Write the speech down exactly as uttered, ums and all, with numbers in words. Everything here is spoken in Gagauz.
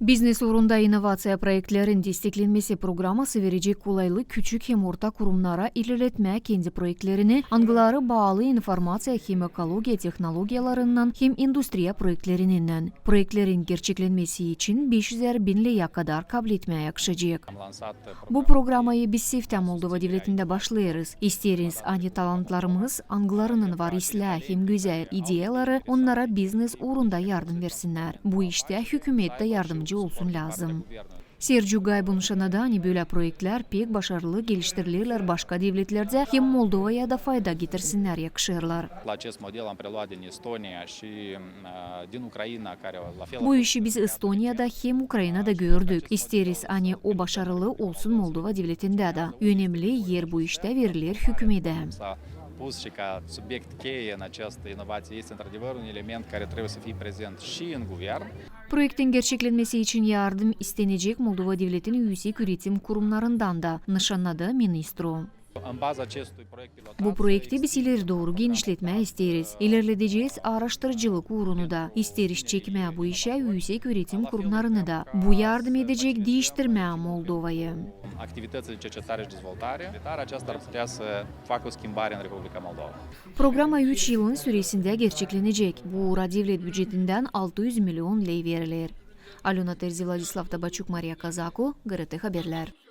Biznes uurunda innovaţiya proektlerin desteklenmesi programası verecek kolaylık küçük hem orta kurumnara ilerletmää kendi proektlerini, angıları baalı informaţiya hem ekologiya tehnologiyalarınnan hem industriya proektlerininnän. Proektlerin gerçeklenmesi için beş üzär bin leya kadar kabletmää yakışacek. Bu programayı biz seftä Moldova devletindä başlêêrız. İsteeriz, ani talantlarımız, angılarının var islää hem gözäl ideyaları, onnara biznes uurunda yardım versinnär. Bu iştä hükümet dä yardımcı olsun lääzım. Sergiu Gaibun şanadı, ani bölä proektlär pek başarılı geliştirilirlär başka devletlerdä hem Moldovaya da fayda getirsinnär yakışêrlar. Bu işi biz Estoniyada hem Ukrainada gördük. İsteeriz, ani o başarılı olsun Moldova devletindä dä. Önemli er bu iştä veriler hükümetä. Proektin gerçeklenmesi için yardım istenecek Moldova devletin üüsek üretim kurumnarından da, nışannadı ministru. Bu proekti biz ileri dooru genişletmää isteeriz. İlerledecez aaraştırıcılık uurunu da. İsteeriz çekmää bu işä üüsek üretim kurumnarını da. Bu yardım edecek diiştirmää Moldovayı. Programa üç yılın süresindä gerçeklenecek. Bu uura devlet bücetindän altı üz milion ley veriler. Alöna Terzi, Vladislav Tabaçuk, Mariya Kazaku, GRT Haberlär.